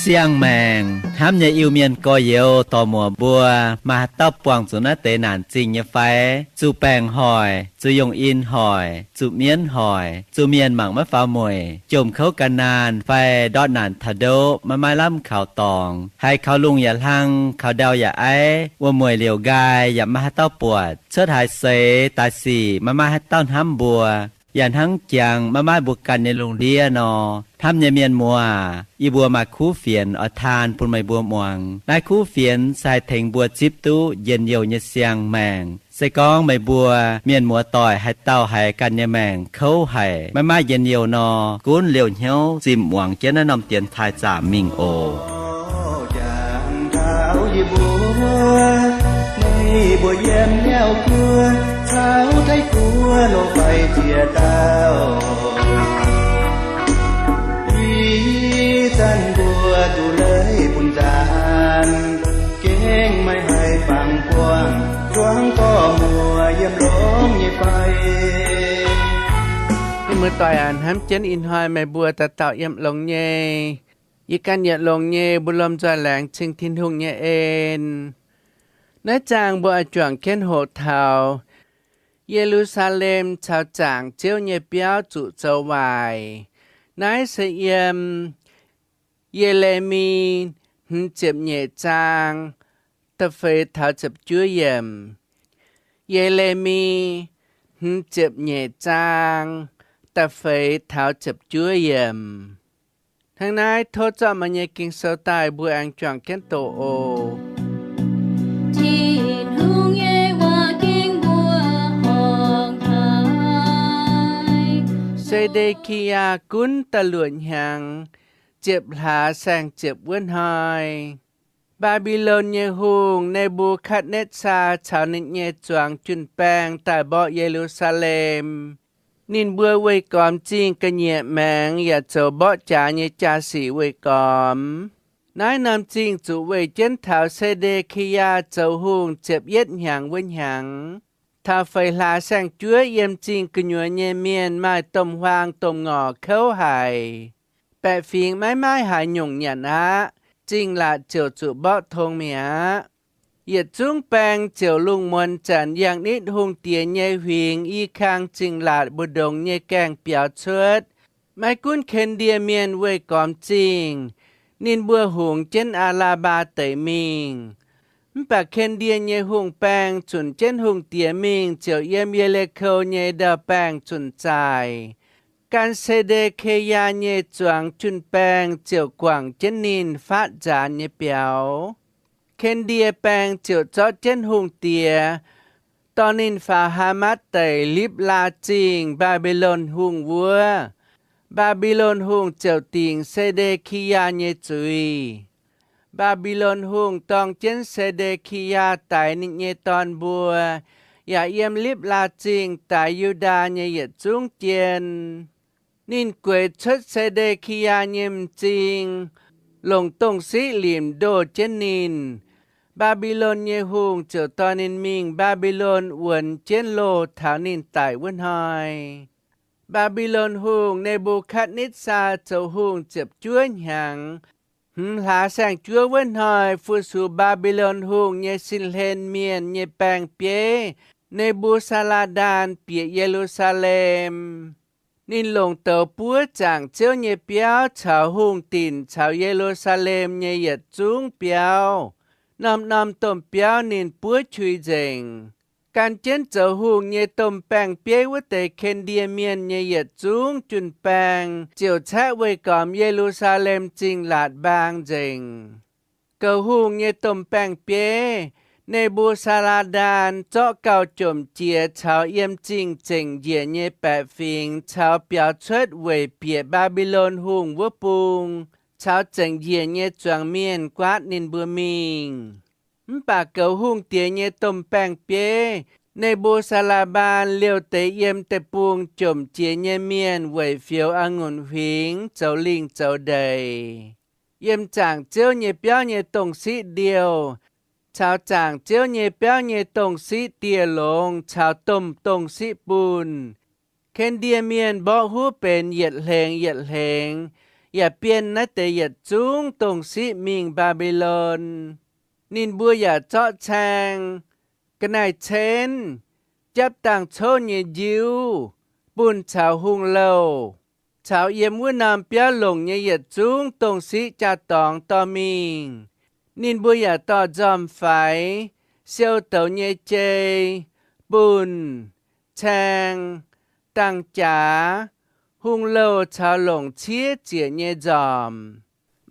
Diangh maengc hnamv nyei Iu-Mienh gorx-youz dorc-muoc mbuo, maaih haaix dauh buangh zuqc naaiv deix naanc zingh nyei fai? Zuqc baengc hoic, zuqc yongh in hoic, zuqc mienv hoic, zuqc mienh mangc maiv faaux mueic, jomc kouv gan naanh fai ndortv naanc taux ndoqv maiv maaih lamh kaux dorngx, haiz kaux lungh yaac hlang, kaux ndau yaac aiv, wuom-mueic liouc nqaai yaac maiv maaih haaix dauh buatc, cuotv haaix seix daaih sic maiv maaih haaix dauh hnamv mbuo, yaac hnangv jangx maiv maaih mbuo ganh nyei lungh ndiev nor. Hnamv nyei mienh muoz, yie mbuo maaih kuv fienx oix taan bun meih mbuo muangx. Naaiv kuv fienx se haih tengx mbuo zipv duqv njien-youh nyei siang-maengc. Se gorngv meih mbuo mienh muoz-doic haaix dauh haiz ganh nyei maengc kouv haic, maiv maaih njien-youh nor, gunv liouh hnyouv zimh muangx jienv naaiv norm dienx taaih zaamc mingh oc. Jangx taux yie mbuo, meih mbuo yiem Niouv Guoqv caux Taiv Guoqv nor fai ziex dauh. Ih zanc mbuo duqv leiz bun nzaanx, gengh maiv haih fangx buangh zuangx dorc-muoc yiem longx nyei fai. Mienh muoz-doic aac, hnamv jienv ih hnoi meih mbuo dauh dauh yiem longx nyei. Yie ganh yietc longx nyei, mbuo lomh nzoih laengz zingh Tin-Hungh nyei en. Naaiv zaang mbuo oix juangc jienv hoqc taux Ye^lu^saa^lem caux zaangc Ziouv nyei biauv zuqc zoux waaic. Naaiv se yiem Ye^le^mi hmz ziepc nyeic zaang da'feix taux ziepc juov yiemc. Ye^le^mi hmz ziepc nyeic zaang da'feix taux ziepc juov yiemc. Hnangv naaiv, tov zorqv meih nyei Ging-Sou daaih, mbuo aengx juangc jienv doqc oc. Tin-Hungh nyei waac ging mbuo horngc haic. Se^nde^ki^yaa gunv da'luoqc hnyangx, ziepc hlaax saeng-ziepc wuov hnoi, Mbaa^mbi^lon nyei hungh, Ne^mbu^katv^netv^saa, caux ninh nyei zuangx jun-baeng daaih mborqv Ye^lu^saa^lem. Ninh mbuo weih gormx zingh ga'nyiec maengx yaac zoux mborqv jaax nyei jaa-sic weih gormx. Naaiv norm zingh zuqc weih jienv taux Se^nde^ki^yaa zoux hungh ziepc yietv hnyangx wuov hnyangx. Taux feix hlaax saeng-juov yiem zingh gu'nyuoz nyei mienh maaih domh huaang domh ngorc kouv haic. Baeqc fingx maiv maaih haaix nyungc nyanc aqv. Zingh laatc ziouc zuqc mborqv tong mi'aqv. Yietc zungv baeng ziouc lungh muonz zanc yangh nitv hungh diex nyei huingx i kang zingh laatc mbu'ndongx nyei gaengh biaux cuotv. Maiv gunv Ken^ndie Mienh weih gormx zingh, ninh mbuo hungx jienv Aa^laa^mbaa Deic mingh. Mv baac Ken^ndie nyei hungh baeng zunc jienv hungh diex mingh ziouc yiem Ye^li^ko nyei ndau-baengh zunc zaaic. Gan Se^nde^ke^yaa nyei zuangx jun-baeng ziouc guangc jienv ninh fatv nzaanx nyei biaux. Ken^ndie baeng ziouc zorqv jienv hungh diex dorh ninh faaux Haamatv Deic, Lipv^laa Zingh, Mbaa^mbi^lon Hungh wuov. Mbaa^mbi^lon Hungh ziouc dingc Se^nde^ki^yaa nyei zuiz. Mbaa^mbi^lon Hungh dorng jienv Se^nde^ki^yaa daix ninh nyei dorn mbuo, yaac yiem Lipv^laa Zingh daix Yu^ndaa nyei yietc zungv jien. Ninh gueix cuotv Se^nde^ki^yaa nyei m'zing, longc dongh siqv limc ndoh jienv ninh. Mbaa^mbi^lon nyei hungh ziouc dorh ninh mingh Mbaa^mbi^lon wuonx jienv loh taux ninh daic wuov hnoi. Mbaa^mbi^lon Hungh Ne^mbu^katv^netv^saa zoux hungh ziepc juov hnyangx, hmz hlaax saeng-juov wuov hnoi, fu-sux Mbaa^mbi^lon Hungh nyei sin hlen mienh nyei baeng-bieiv, Ne^mbu^saa^laa^ndaan, bieqc Ye^lu^saa^lem. Ninh longc douz buov zaangc Ziouv nyei biauv caux hungh dinc caux Ye^lu^saa^lem nyei yietc zungv biauv. Norm-norm domh biauv ninh buov qui nzengc. Gan jienv zoux hungh nyei domh baeng-bieiv wuov deix Ken^ndie Mienh nyei yietc zungv jun-baeng ziouc caeqv weih gormx Ye^lu^saa^lem Zingh Laatc Mbaang nzengc. Goux hungh nyei domh baeng-bieiv, Ne^mbu^saa^laa^ndaan, zorqv gauh jomc jiex caux yiem zingh zengc njiec nyei baeqc fingx caux biaux cuotv weic bieqc Mbaa^mbi^lon Hungh wuov bung caux zengc njiec nyei zuangx mienh guaatv ninh mbuo mingh. Mv baac goux hungh diex nyei domh baeng-bieiv, Ne^mbu^saa^laa^ndaan, liouh deix yiem deic-bung jomc jiex nyei mienh weic fioux a'ngunc huingx, zoux lingh zoux ndeic. Yiem zaangc Ziouv nyei biauv nyei dongh siqv ndiouh, caux zaangc Ziouv nyei biauv nyei dongh siqv dieh longx caux domh dongh siqv bunh, Ken^ndie Mienh mborqv huv benx yietc hlengx yietc hlengx, yaac bienh naaiv deix yietc zungv dongh siqv mingh Mbaa^mbi^lon. Ninh mbuo yaac zorqv caeng, ga'naaiv-cietv, japv dangh-cov nyei njiuv, bunh caux hungh louh, caux yiem wuov norm biauv longc nyei yietc zungv dongh siqv jaa-dorngx dorh mingh. Ninh mbuo yaac dorh nzormc-faix, siou douz nyei jei, bunh, caeng, dangh-jaax, hungh louh caux longc ciev ziec nyei nzormc.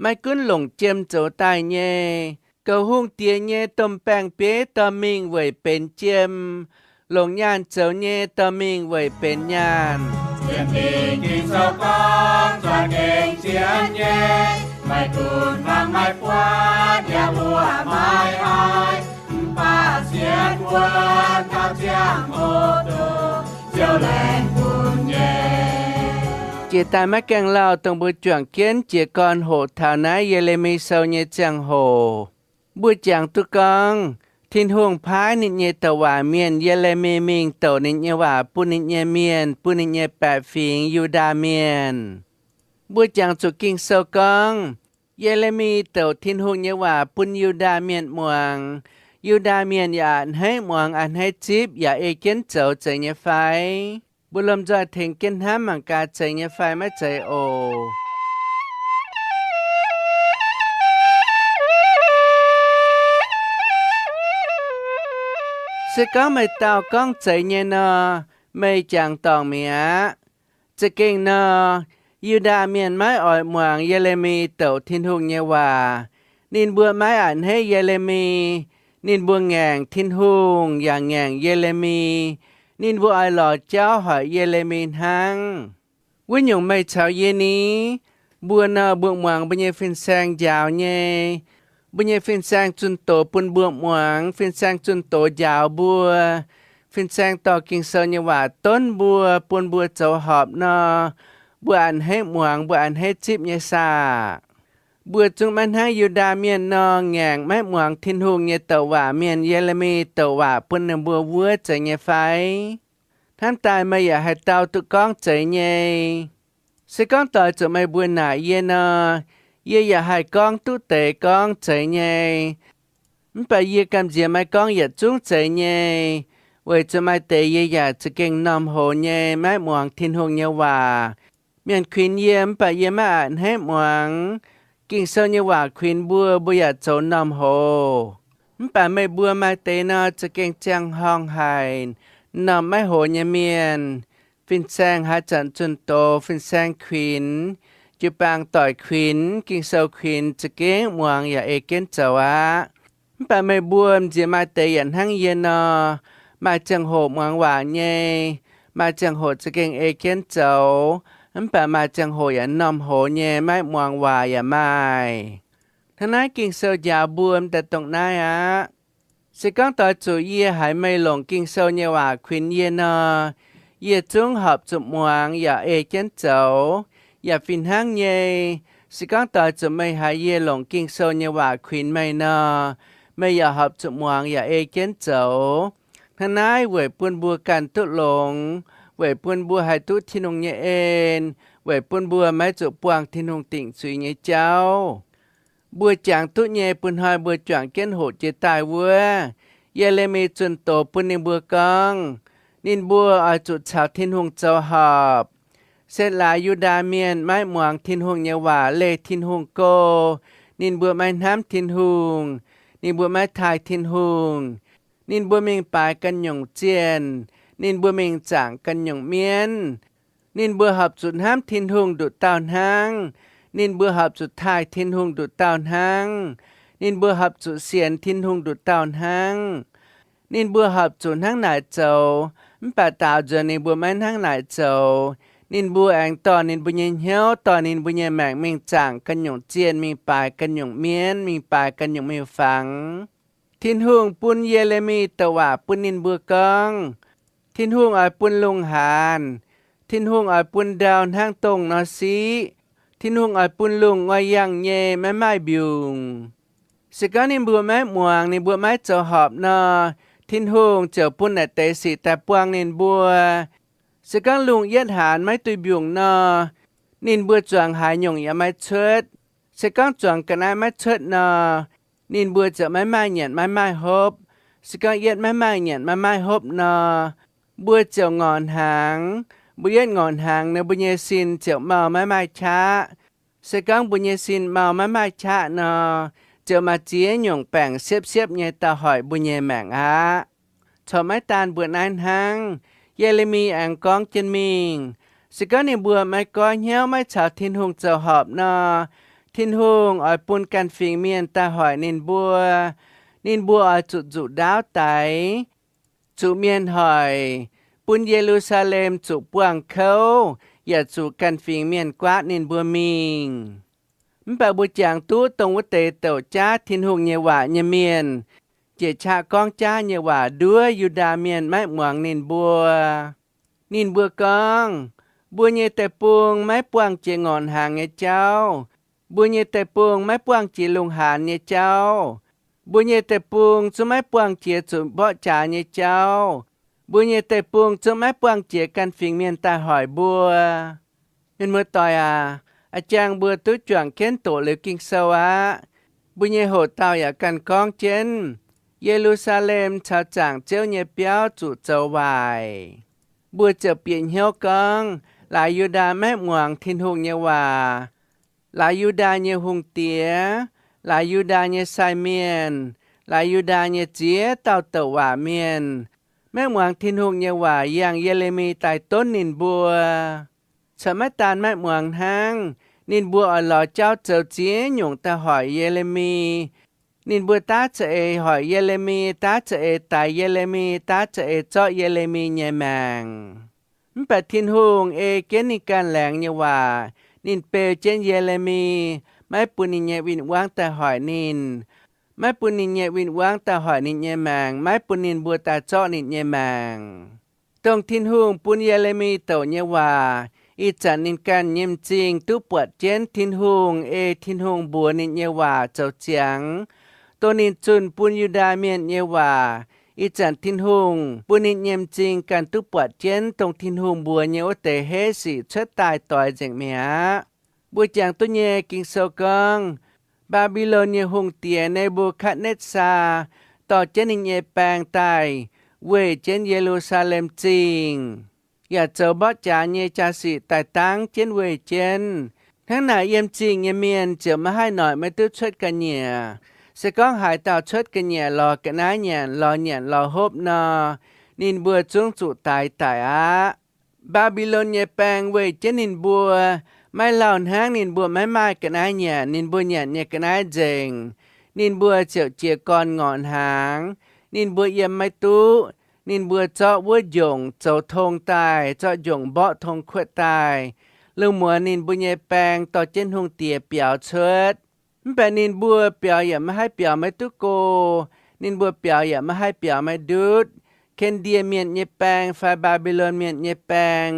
Maiv gunv longc jiem zoux daaih nyei, goux hungh diex nyei domh baeng-bieiv dorh mingh weic benx jiem, longc nyaanh zoux nyei dorh mingh weic benx nyaanh. Sienx Ging-Sou gorngv, za'gengh zien nyei, maiv duqv mangc maiv buatc, yaac luoqc maiv haih, mv baac sienx wuonv taux ziangh hoc dongh Ziouv laengz bun nyei. Jiex daaih maiv gaengh lauh dongh mbuo juangc jienv jiez gorn hoqc taux naaiv Ye^le^mi Sou nyei ziangh hoc, mbuo jangx duqv gorngv Tin-Hungh paaiv ninh nyei douc waac mienh, Ye^le^mi, mingh douc ninh nyei waac bun ninh nyei mienh, bun ninh nyei baeqc fingx, Yu^ndaa Mienh. Mbuo jangx zuqc Ging-Sou gorngv, Ye^le^mi douc Tin-Hungh nyei waac bun Yu^ndaa Mienh muangx. Yu^ndaa Mienh yaac a'hneiv muangx, a'hneiv zipv, yaac ei jienv zoux, zeiz nyei fai? Mbuo lomh nzoih tengx jienv hnamv mangc gaax, zeiz nyei fai maiv zeiz oc. Se gorngv meih dauh gorngv zeiz nyei nor, meih jangx dorngc mi'aqv. Za'gengh nor, Yu^ndaa Mienh maiv oix muangx Ye^le^mi douc Tin-Hungh nyei waac. Ninh mbuo maiv a'hneiv Ye^le^mi. Ninh mbuo ngaengc Tin-Hungh yaac ngaengc Ye^le^mi. Ninh mbuo oix lorz jauv hoic Ye^le^mi hnangv. Wuov nyungc meih caux yie ni? Mbuo nor, mbuo muangx mbuo nyei fin-saeng njaaux nyei. Mbuo nyei fin-saeng zunh doz bun mbuo muangx, fin-saeng zunh doz njaaux mbuo. Fin-saeng dorh Ging-Sou nyei waac donv mbuo, bun mbuo zoux horpc nor, mbuo a'hneiv muangx, mbuo a'hneiv zipv nyei saah? Mbuo zungv maiv hnangv Yu^ndaa Mienh nor, ngaengc maiv muangx Tin-Hungh nyei douc waac mienh, Ye^le^mi douc waac bun ninh mbuo wuov, zeiz nyei fai? Hnamv daaih meih yaac haih dau duqv gorngv zeiz nyei. Se gorngv doix zuqc meih mbuo naaic yie nor, yie yaac haih gorngv duqv deix gorngv zeiz nyei. Mv baac yie gamh nziex maaih gorngv yietc zungv zeiz nyei, weic zuqc maaih deix yie yaac za'gengh m'normh hoz nyei, maiv muangx Tin-Hungh nyei waac. Mienh kuinx yie, mv baac yie maiv a'hneiv muangx. Ging-Sou nyei waac kuinx mbuo, mbuo yaac zoux m'normh hoz. Mv baac meih mbuo maaih deix nor, za'gengh ziangh horngh haic, m'normh maiv hoz nyei mienh. Fin-saeng haaix zanc zunh doz, fin-saeng kuinx, jiu-baang doic kuinx, Ging-Sou kuinx, za'gengh muangx yaac ei jienv zoux aqv. Mv baac meih mbuo m'nziex maaih deix yaac hnangv yie nor, maaih ziangh hoc muangx waac nyei, maaih ziangh hoc za'gengh ei jienv zoux, mv baac maaih ziangh hoc yaac m'normh hoz nyei, maiv muangx waac yaac maaih. Hnangv naaiv Ging-Sou njaaux mbuo m'daaih dongh naaiv aqv. Se gorngv doix zuqc yie haiz meih longc Ging-Sou nyei waac kuinx yie nor, yie zungv horpc zuqc muangx yaac ei jienv zoux, yaac fih hnangv nyei. Se gorngv doix zuqc meih haiz yie longc Ging-Sou nyei waac kuinx meih nor, meih yaac horpc zuqc muangx yaac ei jienv zoux. Hnangv naaiv weic bun mbuo ganh duqv longx, weic bun mbuo haih duqv Tin-Hungh nyei en, weic bun mbuo maiv zuqc buangh Tin-Hungh dingc zuiz nyei jauv. Mbuo jangx duqv nyei, bun hnoi mbuo juangc jienv hoqc jiex daaih wuov, Ye^le^mi zunh doz bun ninh mbuo gorngv, ninh mbuo oix zuqc caux Tin-Hungh zoux horpc. Se laaix Yu^ndaa Mienh maiv muangx Tin-Hungh nyei waac, leih Tin-Hungh go. Ninh mbuo maiv hnamv Tin-Hungh. Ninh mbuo maiv taaih Tin-Hungh. Ninh mbuo mingh baaix ganh nyungc zienh. Ninh mbuo mingh zaangc ganh nyungc mienv. Ninh mbuo horpc zuqc hnamv Tin-Hungh nduqc dauh hnangv. Ninh mbuo horpc zuqc taaih Tin-Hungh nduqc dauh hnangv. Ninh mbuo horpc zuqc sienx Tin-Hungh nduqc dauh hnangv. Ninh mbuo horpc zuqc hnangv naaic zoux, mv baac daaux nzuonx ninh mbuo maiv hnangv naaic zoux. Ninh mbuo aengx dorh ninh mbuo nyei hnyouv, dorh ninh mbuo nyei maengc mingh zaangc ganh nyungc zienh, mingh baaix ganh nyungc mienv, mingh baaix ganh nyungc miuc-fangx. Tin-Hungh bun Ye^le^mi douc waac bun ninh mbuo gorngv, Tin-Hungh oix bun lungh haanz. Tin-Hungh oix bun ndau hnangv dongh nor siqv. Tin-Hungh oix bun lungh ngoi yangh nyei, maiv maaih mbiungc. Se gorngv ninh mbuo maiv muangx, ninh mbuo maiv zoux horpc nor, Tin-Hungh ziouc bun naaic deix sic daaih buang ninh mbuo. Se gorngv lungh yietv haanz maiv duih mbiungc nor, Ninh mbuo zuangx haaix nyungc yaac maiv cuotv. Se gorngv zuangx ga'naaiv maiv cuotv nor, ninh mbuo ziouc maiv maaih nyanc maiv maaih hopv. Se gorngv yietv maiv maaih nyanc maiv maaih hopv nor, mbuo ziouc ngorc hnaangx. Mbuo yietv ngorc hnaangx nor, mbuo nyei sin ziouc mau maiv maaih qaqv. Se gorngv mbuo nyei sin mau maiv maaih qaqv nor, ziouc maaih ziex nyungc baengc siepv-siepv nyei daaih hoic mbuo nyei maengc aqv. Corc maiv daan mbuo naaiv hnangv, Ye^le^mi aengx gorngv jienv mingh, se gorngv ninh mbuo maiv goiv hnyouv maiv caux Tin-Hungh zoux horpc nor, Tin-Hungh oix bun ganh fingx mienh daaih hoic ninh mbuo. Ninh mbuo oix zuqc nzuqc ndaauv daix, zuqc mienh hoic, bun Ye^lu^saa^lem zuqc buangh kouv, yaac zuqc ganh fingx mienh guaatv ninh mbuo mingh. Mv baac mbuo jangx duqv dongh wuov deix douc jaav Tin-Hungh nyei waac nyei mienh, jiex qaqv gorngv jaav nyei waac nduov Yu^ndaa Mienh maiv muangx ninh mbuo. Ninh mbuo gorngv, mbuo nyei deic-bung maiv buangh jiex ngorc hnaangx nyei jauv. Mbuo nyei deic-bung maiv buangh jiex lungh haanz nyei jauv. Mbuo nyei deic-bung zungv maiv buangh jiex zuqc mborqv jaax nyei jauv. Mbuo nyei deic-bung zungv maiv buangh jiex ganh fingx mienh daaih hoic mbuo. Mienh muoz-doic aac, a'jangv mbuo duqv juangc jienv doqc liuz Ging-Sou aqv. Mbuo nyei hoc dauh yaac ganh gorngv jienv, Ye^lu^saa^lem caux zaangc Ziouv nyei biauv zuqc zoux waaic. Mbuo ziouc bieqc hnyouv gorngv, laaix Yu^ndaa maiv muangx Tin-Hungh nyei waac, laaix Yu^ndaa nyei hungh diex, laaix Yu^ndaa nyei sai mienh, laaix Yu^ndaa nyei ziex dauh douc waac mienh, maiv muangx Tin-Hungh nyei waac yangh Ye^le^mi daaih donv ninh mbuo. Corc maiv daan maiv muangx hnangv, ninh mbuo oix lorz jauv zoux ziex nyungc daaih hoic Ye^le^mi. Ninh mbuo daav za'eix hoic Ye^le^mi, daav za'eix daix Ye^le^mi, daav za'eix zorqv Ye^le^mi nyei maengc. Mv baac Tin-Hungh ei jienv ninh ganh laengz nyei waac. Ninh beu jienv Ye^le^mi, maiv bun ninh nyei win-wangv daaih hoic ninh, maiv bun ninh nyei win-wangv daaih hoic ninh nyei maengc, maiv bun ninh mbuo daaih zorqv ninh nyei maengc. Dongh Tin-Hungh bun Ye^le^mi douc nyei waac, ih zanc ninh ganh nyei m'zing duqv buatc jienv Tin-Hungh ei Tin-Hungh mbuox ninh nyei waac zoux ziangx. Dongh ninh zunh bun Yu^ndaa Mienh nyei waac, ih zanc Tin-Hungh bun ninh nyei m'zing ganh duqv buatc jienv dongh Tin-Hungh mbuox nyei wuov deix heiv sic cuotv daaih doix nzengc mi'aqv. Mbuo jangx duqv nyei Ging-Sou gorngv, Mbaa^mbi^lon nyei hungh diex Ne^mbu^katv^netv^saa dorh jienv ninh nyei baeng daaih weih jienv Ye^lu^saa^lem Zingh, yaac zoux mborqv jaax nyei jaa-sic daaih dangv jienv weih jienv. Hnangv naaic yiem zingh nyei mienh ziouc maiv haih noic maiv duqv cuotv ga'nyiec. Se gorngv haaix dauh cuotv ga'nyiec lorz ga'naaiv nyanc, lorz nyanc lorz hopv nor, ninh mbuo zungv zuqc daix daic aqv. Mbaa^mbi^lon nyei baeng weih jienv ninh mbuo, maiv lauh hnangv ninh mbuo maiv maaih ga'naaiv nyanc, ninh mbuo nyanc nyei ga'naaiv nzengc, ninh mbuo ziouc jiez gorn ngorc hnaangx. Ninh mbuo yiem maiv duqv. Ninh mbuo zorqv wuov njongc zoux tong daaih, zorqv njongc mborqv tong kuotv daaih, lungh muonz ninh mbuo nyei baeng dorh jienv hungh diex biaux cuotv. Mv baac ninh mbuo biaux yaac maiv haih biaux maiv duqv go. Ninh mbuo biaux yaac maiv haih biaux maiv ndutv. Ken^ndie Mienh nyei baeng fai Mbaa^mbi^lon Mienh nyei baeng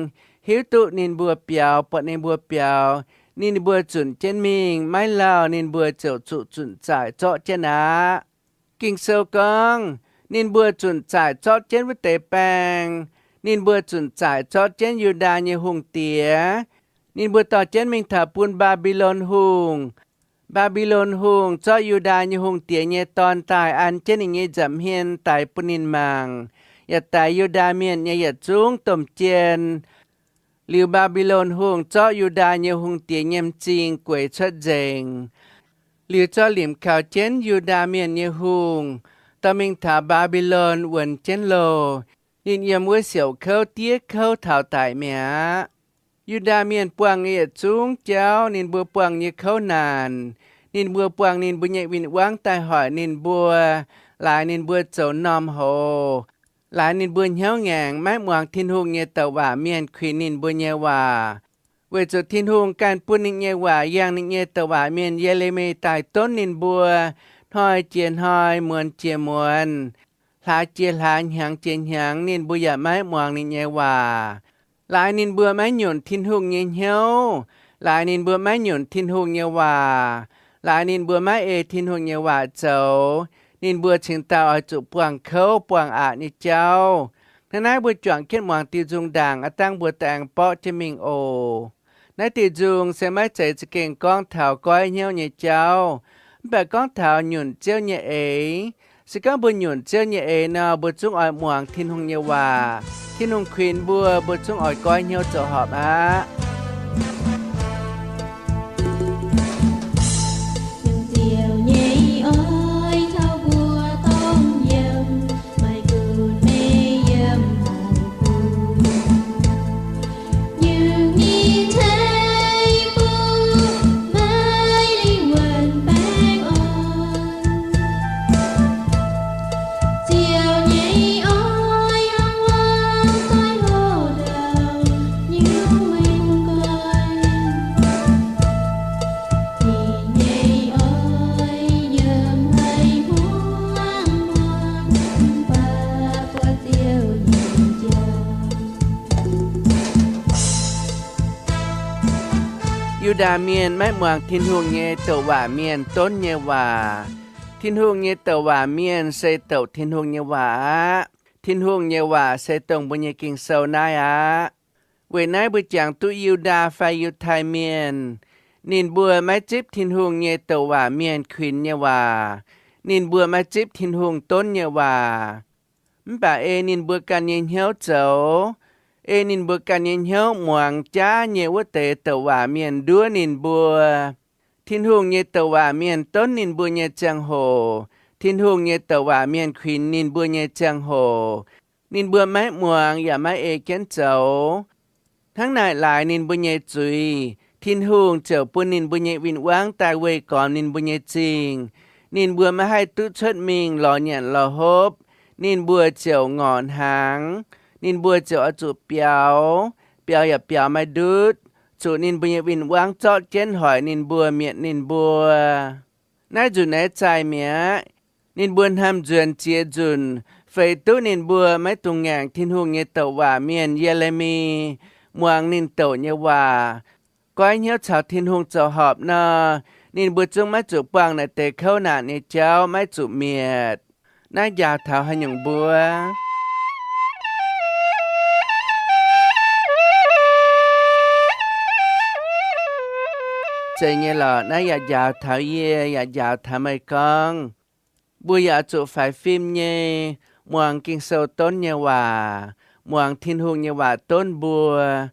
hiuv duqv ninh mbuo biaux, buatc ninh mbuo biaux, ninh mbuo zunc jienv mingh. Maiv lauh ninh mbuo ziouc zuqc zunc zaaic zorqv jienv aqv. Ging-Sou gorngv, ninh mbuo zunc zaaic zorqv jienv wuov deix baeng. Ninh mbuo zunc zaaic zorqv jienv Yu^ndaa nyei hungh diex. Ninh mbuo dorh jienv mingh taux bun Mbaa^mbi^lon Hungh. Mbaa^mbi^lon Hungh zorqv Yu^ndaa nyei hungh diex nyei dorn daaih an jienv ninh nyei nza'hmien daix bun ninh mangc, yaac daix Yu^ndaa Mienh nyei yietc zungv domh jien. Liuz Mbaa^mbi^lon Hungh zorqv Yu^ndaa nyei hungh diex nyei m'zing gueix cuotv nzengc. Liuz zorqv limc kaux jienv Yu^ndaa Mienh nyei hungh, dorh mingh taux Mbaa^mbi^lon wuonx jienv loh. Ninh yiem wuov siouc kouv diev kouv taux daic mi'aqv. Yu^ndaa Mienh buangh yietc zungv jauv ninh mbuo buangh nyei kouv naanc. Ninh mbuo buangh ninh mbuo nyei win-wangv daaih hoic ninh mbuo, laaix ninh mbuo zoux m'normh hoz, laaix ninh mbuo hnyouv ngaengc, maiv muangx Tin-Hungh nyei douc waac mienh kuinx ninh mbuo nyei waac. Weic zuqc Tin-Hungh ganh bun ninh nyei waac yangh ninh nyei douc waac mienh Ye^le^mi daaih donv ninh mbuo, hnoi jiex hnoi, muonz jiex muonz, hlaax jiex hlaax, hnyangx jiex hnyangx, ninh mbuo yaac maiv muangx ninh nyei waac. Laaix ninh mbuo maiv nyunc Tin-Hungh nyei hnyouv, laaix ninh mbuo maiv nyunc Tin-Hungh nyei waac, laaix ninh mbuo maiv ei Tin-Hungh nyei waac zoux, ninh mbuo cingx daaih oix zuqc buangh kouv buangh aqc nyei jauv. Hnangv naaiv mbuo juangc jienv muangx diuh nzung ndaangc aav dangh mbuo daaih aengx borqv jienv mingh oc. Naaiv diuh nzung se maiv zeiz za'gengh gorngv taux goiv hnyouv nyei jauv, mv baac gorngv taux nyunc Ziouv nyei eix. Se gorngv mbuo nyunc Ziouv nyei eix nor, mbuo zungv oix muangx Tin-Hungh nyei waac. Tin-Hungh kuinx mbuo, mbuo zungv oix goiv hnyouv zoux horpc aqv. Ziouv nyei oix taux mbuo dongh yiem, maiv gunv meih yiem haaix bung. Yiem ninh tengx mbuo maiv lingh wuonh baengh orn. Ziouv nyei oix hnangv wuom doic hlo ndau, nyungc-nyungc nqoi. Ninh nyei oix yiem haic hmuangx muangx, mv baac buatc Ziouv nyei jauv. Yu^ndaa Mienh maiv muangx Tin-Hungh nyei douc waac mienh donv nyei waac. Tin-Hungh nyei douc waac mienh se douc Tin-Hungh nyei waac aqv. Tin-Hungh nyei waac se dongh mbuo nyei Ging-Sou naaiv aqv. Weic naaiv mbuo jangx duqv Yu^ndaa fai Yiutai Mienh, ninh mbuo maiv zipv Tin-Hungh nyei douc waac mienh kuinx nyei waac. Ninh mbuo maiv zipv Tin-Hungh donv nyei waac. Mv baac ei ninh mbuo ganh nyei hnyouv zoux, ei ninh mbuo ganh nyei hnyouv muangx jaav nyei wuov deix douc waac mienh nduov ninh mbuo. Tin-Hungh nyei douc waac mienh donv ninh mbuo nyei ziangh hoc, Tin-Hungh nyei douc waac mienh kuinx ninh mbuo nyei ziangh hoc, ninh mbuo maiv muangx yaac maiv ei jienv zoux. Hnangv naaic laaix ninh mbuo nyei zuiz, Tin-Hungh ziouc bun ninh mbuo nyei win-wangv daaih weih gormx ninh mbuo nyei zingh. Ninh mbuo maiv haih duqv cuotv mingh lorz nyanc lorz hopv. Ninh mbuo ziouc ngorc hnaangx. Ninh mbuo ziouc oix zuqc biaux, biaux yaac biaux maiv ndutv, zuqc ninh mbuo nyei win-wangv zorqv jienv hoic ninh mbuo, mietc ninh mbuo. Naaiv nzunc naaiv zaih mi'aqv. Ninh mbuo hnamv nzuonx ziex nzunc, feix duqv ninh mbuo maiv dungx ngaengc Tin-Hungh nyei douc waac mienh Ye^le^mi, muangx ninh douc nyei waac, goiv hnyouv caux Tin-Hungh zoux horpc nor, ninh mbuo zungv maiv zuqc buangh naaic deix kouv naanc nyei jauv, maiv zuqc mietc. Naaiv njaaux taux haaix nyungc mbuo? Zeiz nyei lorqc. Naaiv yaac njaaux taux yie, yaac njaaux taux meih gorngv, mbuo yaac zuqc faix fim nyei muangx Ging-Sou donv nyei waac, muangx Tin-Hungh nyei waac donv mbuo.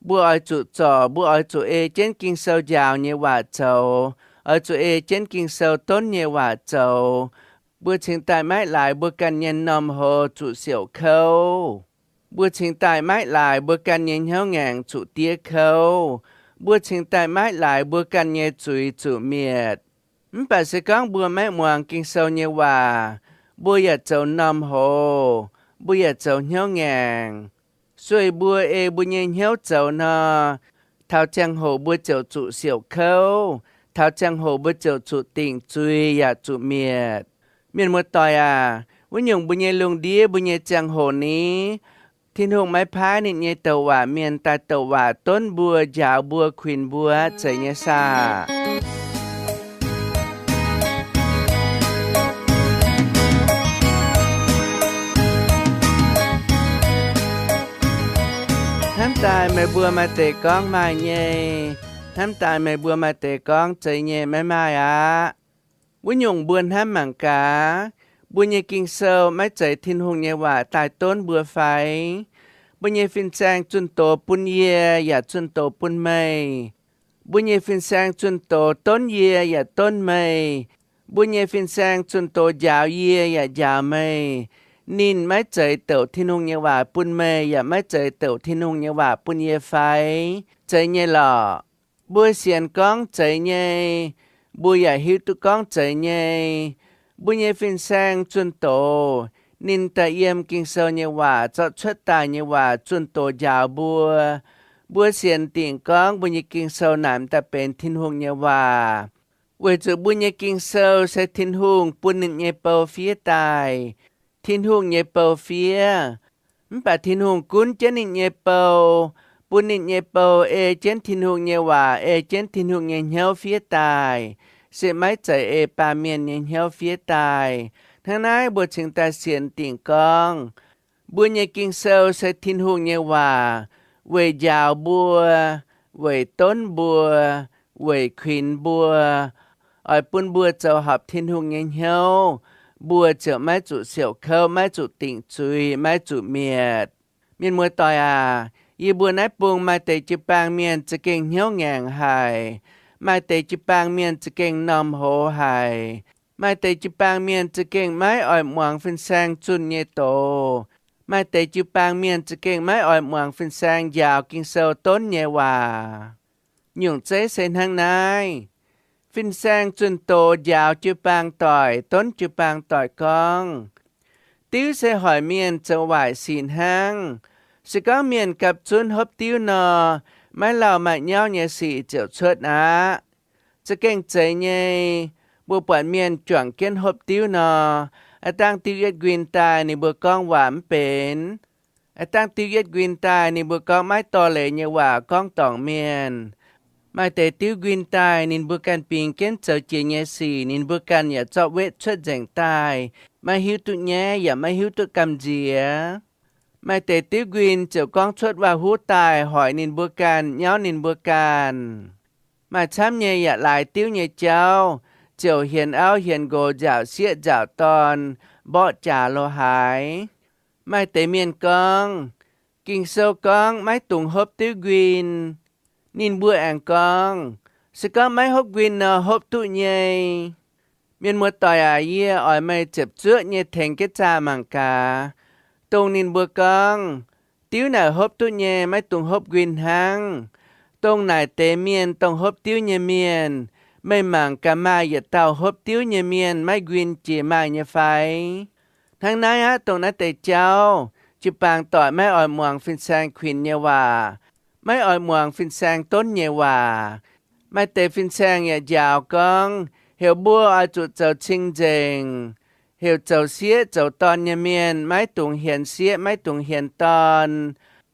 Mbuo oix zuqc zorc, mbuo oix zuqc ei jienv Ging-Sou njaaux nyei waac zoux, oix zuqc ei jienv Ging-Sou donv nyei waac zoux. Mbuo cingx daaih maiv laaix mbuo ganh nyei m'normh hoz zuqc siouc kouv. Mbuo cingx daaih maiv laaix mbuo ganh nyei hnyouv ngaengc zuqc diev kouv. Mbuo cingx daaih maiv laaix mbuo ganh nyei zuiz zuqc mietc. Mv baac se gorngv mbuo maiv muangx Ging-Sou nyei waac, mbuo yaac zoux m'normh hoz, mbuo yaac zoux hnyouv ngaengc. Sueih mbuo ei mbuo nyei hnyouv zoux nor, taux ziangh hoc mbuo ziouc zuqc siouc kouv, taux ziangh hoc mbuo ziouc zuqc dingc zuiz yaac zuqc mietc. Mienh muoz-doic aac, wuov nyungc mbuo nyei lungh ndiev mbuo nyei ziangh hoc ni, Tin-Hungh maiv paaiv ninh nyei douc waac mienh daaih douc waac donv mbuo, njaaux mbuo, kuinx mbuo, zeiz nyei saah? Hnamv daaih meih mbuo maaih deix gorngv maaih nyei. Hnamv daaih meih mbuo maaih deix gorngv zeiz nyei, maiv maaih aqv. Wuov nyungc mbuo hnamv mangc gaax, mbuo nyei Ging-Sou maiv zeiz Tin-Hungh nyei waac daaih donv mbuo fai? Mbuo nyei fin-saeng zunh doz bun yie yaac zunh doz bun meih. Mbuo nyei fin-saeng zunh doz donv yie yaac donv meih. Mbuo nyei fin-saeng zunh doz njaaux yie yaac njaaux meih. Ninh maiv zeiz douc Tin-Hungh nyei waac bun meih yaac maiv zeiz douc Tin-Hungh nyei waac bun yie fai? Zeiz nyei lorqc. Mbuo sienx gorngv zeiz nyei, mbuo yaac hiuv duqv gorngv zeiz nyei. Mbuo nyei fin-saeng zunh doz, ninh daaih yiem Ging-Sou nyei waac zorqv cuotv daaih nyei waac zunh doz njaaux mbuo. Mbuo sienx dingc gorngv mbuo nyei Ging-Sou naaic daaih benx Tin-Hungh nyei waac, weic zuqc mbuo nyei Ging-Sou se Tin-Hungh bun ninh nyei bou fiev daaih. Tin-Hungh nyei bou fiev. Mv baac Tin-Hungh gunv jienv ninh nyei bou, bun ninh nyei bou ei jienv Tin-Hungh nyei waac, ei jienv Tin-Hungh nyei hnyouv fiev daaih, se maiv zeiz ei baamh mienh nyei hnyouv fiev daaih. Hnangv naaiv mbuo cingx daaih sienx dingc gorngv, mbuo nyei Ging-Sou se Tin-Hungh nyei waac weic njaaux mbuo, weic donv mbuo, weic kuinx mbuo, oix bun mbuo zoux horpc Tin-Hungh nyei hnyouv, mbuo ziouc maiv zuqc siouc kouv, maiv zuqc dingc zuiz, maiv zuqc mietc. Mienh muoz-doic aac, yie mbuo naaiv bung maaih deix jiu-baang mienh za'gengh hnyouv ngaengc haic. Maaih deix jiu-baang mienh za'gengh m'normh hoz haic. Maaih deix jiu-baang mienh za'gengh maiv oix muangx fin-saeng zunh nyei doz. Maaih deix jiu-baang mienh za'gengh maiv oix muangx fin-saeng njaaux Ging-Sou donv nyei waac. Nyungc zeiv se hnangv naaiv. Fin-saeng zunh doz njaaux jiu-baang doic, donv jiu-baang doic gorngv, diuv se hoic mienh zoux waaic sic hnangv. Se gorngv mienh gapv zunv hopv diuv nor, maiv lauh maaih nyauv nyei sic ziouc cuotv aqv. Za'gengh zeiz nyei, mbuo buatc mienh juangc jienv hopv diuv nor, aav dangh diuv yietv nquin daaih ninh mbuo gorngv waac mv benx. Aav dangh diuv yietv nquin daaih ninh mbuo gorngv maiv dorh leiz nyei waac gorngv dorngc mienh. Maaih deix diuv nquin daaih ninh mbuo ganh bingx jienv zoux jiex nyei sic ninh mbuo ganh yaac zorqv wetv cuotv nzengc daaih, maiv hiuv duqv nyaiv yaac maiv hiuv duqv gamh nziex. Maaih deix diuv nquin ziouc gorngv cuotv waac-huv daaih hoic ninh mbuo ganh, nyauv ninh mbuo ganh. Maaih camv nyei yaac laaix diuv nyei jauv, ziouc hienx auv hienx nqox, nzaauc sieqv nzaauc dorn, mborqv jaax lo haaix. Maaih deix mienh gorngv, Ging-Sou gorngv maiv dungx hopv diuv nquin. Ninh mbuo aengx gorngv, se gorngv maiv hopv nquin nor hopv duqv nyei. Mienh muoz-doic aac, yie oix meih ziepc zuoqv nyei tengx jienv zaah mangc gaax. Dongh ninh mbuo gorngv, diuv naaic hopv duqv nyei, maiv dungx hopv nquin hnangv. Dongh naaic deix mienh, dongh hopv diuv nyei mienh, meih mangc gaax maaih yietc dauh hopv diuv nyei mienh maiv nquin jiex maaih nyei fai? Hnangv naaiv aqv, dongh naaiv deix jauv, jiu-baang doic maiv oix muangx fin-saeng kuinx nyei waac, maiv oix muangx fin-saeng donv nyei waac. Maaih deix fin-saeng yaac njaaux gorngv, heuc mbuo oix zuqc zoux cing-nzengc, heuc zoux sieqv zoux dorn nyei mienh maiv dungx hienx sieqv, maiv dungx hienx dorn.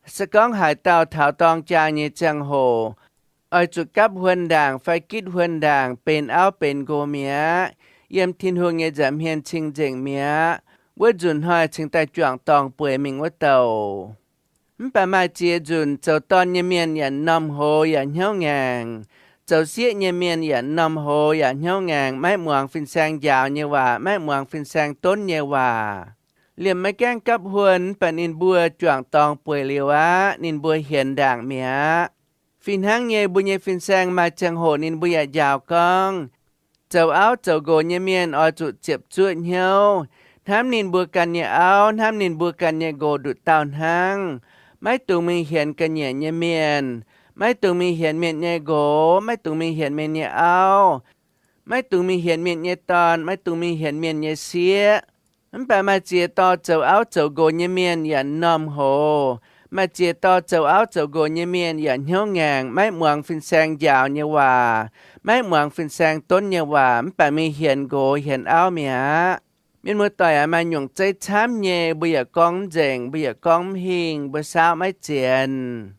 Se gorngv haaix dauh taux dorng jaa nyei ziangh hoc, oix zuqc gapv huon ndaangc fai gitv huon ndaangc benx auv benx nqox mi'aqv, yiem Tin-Hungh nyei nza'hmien cing-nzengc mi'aqv, wuov nzunc hnoi cingx daaih juangc dorngh bueix mingh wuov douc. Mv baac maaih ziex nzunc zoux dorn nyei mienh yaac m'normh hoz yaac hnyouv ngaengc. Zoux sieqv nyei mienh yaac m'normh hoz yaac hnyouv ngaengc, maiv muangx fin-saeng njaaux nyei waac, maiv muangx fin-saeng donv nyei waac. Liemh maiv gaengh gapv huon, mv baac ninh mbuo juangc dorngh bueix liuz aqv, ninh mbuo hienx ndaangc mi'aqv. Fih hnangv nyei, mbuo nyei fin-saeng maaih ziangh hoc ninh mbuo yaac njaaux gorngv, zoux auv zoux nqox nyei mienh oix zuqc ziepc zuoqv hnyouv, hnamv ninh mbuo ganh nyei auv, hnamv ninh mbuo ganh nyei nqox nduqc dauh hnangv. Maiv dungx mingh hienx ga'nyiec nyei mienh, maiv dungx mingh hienx mienh nyei nqox, maiv dungx mingh hienx mienh nyei auv, maiv dungx mingh hienx mienh nyei dorn, maiv dungx mingh hienx mienh nyei sieqv. Mv baac maaih ziex dorh zoux auv zoux nqox nyei mienh yaac m'normh hoz. Maaih ziex dorh zoux auv zoux nqox nyei mienh yaac hnyouv ngaengc, maiv muangx fin-saeng njaaux nyei waac, maiv muangx fin-saeng donv nyei waac, mv baac mingh hienx nqox hienx auv mi'aqv. Mienh muoz-doic aac, maaih nyungc zeiv camv nyei, mbuo yaac gorngv mv nzengc, mbuo yaac gorngv mv hingh, mbuo saauv maiv zienx.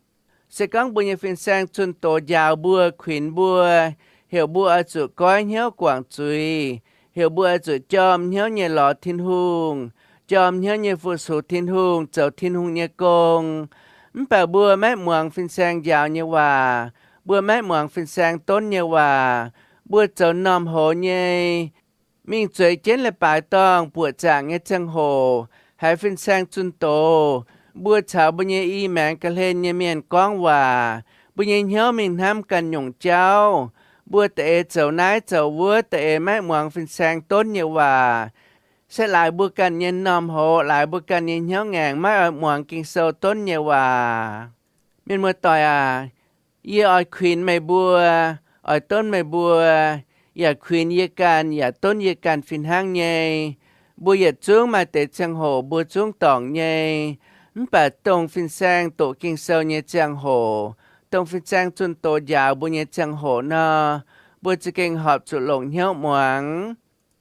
Se gorngv mbuo nyei fin-saeng zunh doz njaaux mbuo, kuinx mbuo, heuc mbuo oix zuqc goiv hnyouv guangc zuiz, heuc mbuo oix zuqc jorm hnyouv nyei lorz Tin-Hungh, jorm hnyouv nyei fu-sux Tin-Hungh, zoux Tin-Hungh nyei gong. Mv baac mbuo maiv muangx fin-saeng njaaux nyei waac, mbuo maiv muangx fin-saeng donv nyei waac, mbuo zoux m'normh hoz nyei, mingh zueiz jienv leiz-baaix dorngh buoqc zaangc nyei ziangh hoc, haiz fin-saeng zunh doz, mbuo caux mbuo nyei i maengx ga'hlen nyei mienh gorngv waac, mbuo nyei hnyouv mingh hnamv ganh nyungc jauv, mbuo da'eix zoux naaiv zoux wuov, da'eix maiv muangx fin-saeng donv nyei waac, se laaix mbuo ganh nyei m'normh hoz, laaix mbuo ganh nyei hnyouv ngaengc, maiv oix muangx Ging-Sou donv nyei waac. Mienh muoz-doic aac, yie oix kuinx meih mbuo, oix donv meih mbuo, yaac kuinx yie ganh yaac donv yie ganh fih hnangv nyei. Mbuo yietc zungv maaih deix ziangh hoc mbuo zungv dorngc nyei. Mv baac dongh fin-saeng doqc Ging-Sou nyei ziangh hoc, dongh fin-saeng zunh doz njaaux mbuo nyei ziangh hoc nor, mbuo za'gengh horpc zuqc longc hnyouv muangx.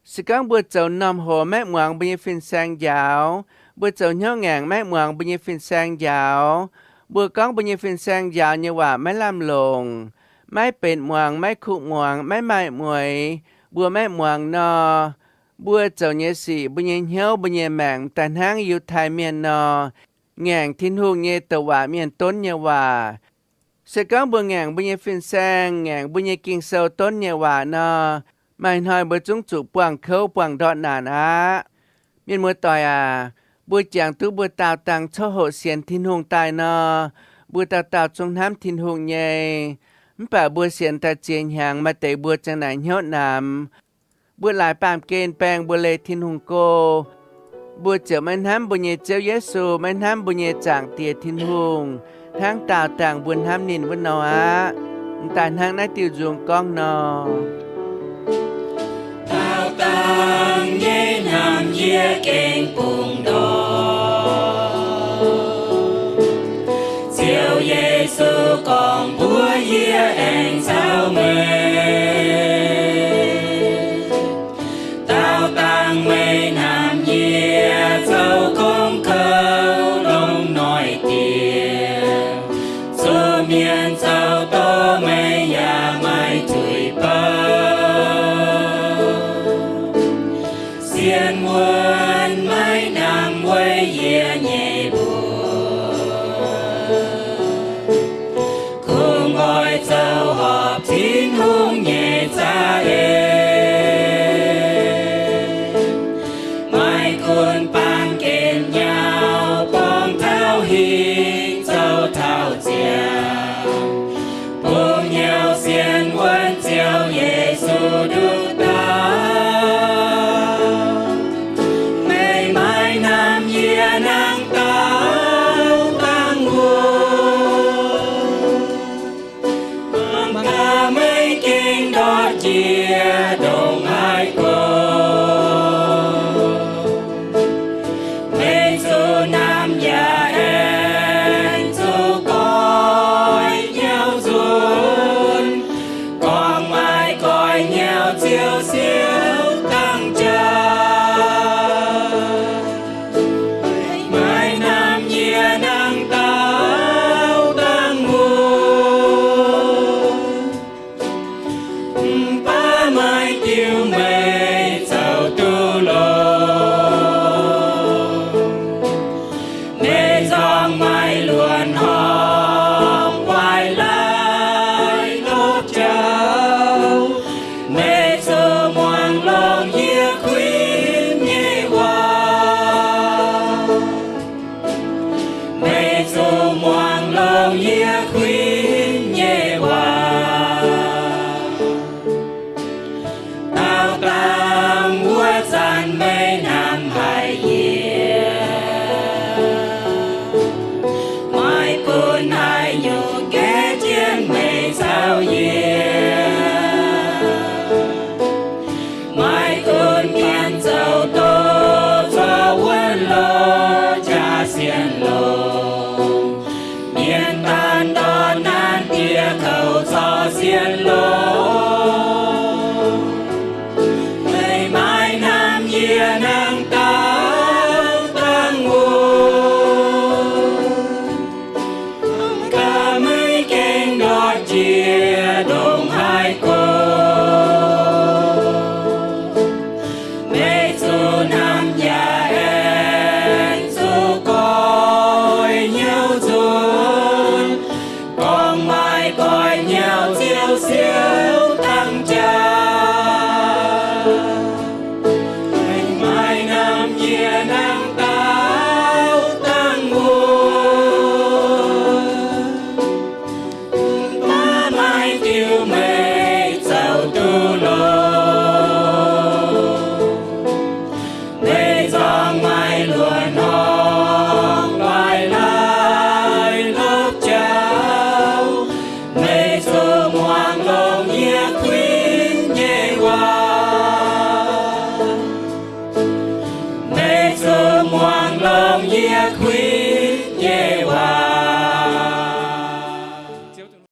Se gorngv mbuo zoux m'normh hoz maiv muangx mbuo nyei fin-saeng njaaux, mbuo zoux hnyouv ngaengc maiv muangx mbuo nyei fin-saeng njaaux, mbuo gorngv mbuo nyei fin-saeng njaaux nyei waac maiv lamh longc, maiv benx muangx, maiv kuv muangx, maiv maaih mueix, mbuo maiv muangx nor, mbuo zoux nyei sic, mbuo nyei hnyouv, mbuo nyei maengc daaih hnangv Yiutai Mienh nor, ngaengc Tin-Hungh nyei douc waac mienh donv nyei waac. Se gorngv mbuo ngaengc mbuo nyei fin-saeng, ngaengc mbuo nyei Ging-Sou donv nyei waac nor, maaih hnoi mbuo zungv zuqc buangh kouv buangh ndortv naanc aqv. Mienh muoz-doic aac, mbuo jangx duqv mbuo daauh dangh coqv hoqc sienx Tin-Hungh daaih nor, mbuo dauh dauh zungv hnamv Tin-Hungh nyei. Mv baac mbuo sienx daaih ziex hnyangx, maaih deix mbuo ziang naaic hnyouv namx. Mbuo laaix baamh gen baeng mbuo leih Tin-Hungh go, mbuo ziouc maiv hnamv mbuo nyei Ziouv Yesu, maiv hnamv mbuo nyei Zaangc Diex Tin-Hungh, hnangv daauh dangh mbuo hnamv ninh wuov nor aqv. M'daaih hnangv naaiv diuh nzung gorngv nor. Daauh dangh nyei hnamv yie gengh bungx ndortv. Ziouv Yesu gorngv mbuox yie, aengx caux meih. Daauh dangh meih hnamv yie, zoux gong kouv longc noic dieh, zuqc mienh zoux dorh meih yaac maaih zuiz bou. Sienx wuonv maiv hnamv weic yie nyei mbuox, kungx oix zoux horpc Tin-Hungh nyei za'eix. Maaih gunv baamh gen nyauv borngz taux hingh zoux taux ziangx, bungx hnyouv sienx wuonv Ziouv Yesu nduqc dauh. Meih maiv hnamv yie nangc dauh dangh wuov, mangc gaax meih gengh ndortv njiec ndongc haaix go. Meih zuqc hnamv yaac aengx zuqc goiv hnyouv nzunc, gorngv maaih goiv hnyouv Ziouv siouc dangh jauv. Maiv hnamv yie nangc dauh dangh wuov, mv baac maaih diuh meih zoux duqv longx. Meih nzorng maaih luonx horngh waaic laaih lopv jauv. Meih zuqc muangx longx yie kuinx nyei waac. Meih zuqc muangx longx yie kuinx nyei waac. Daauh dangh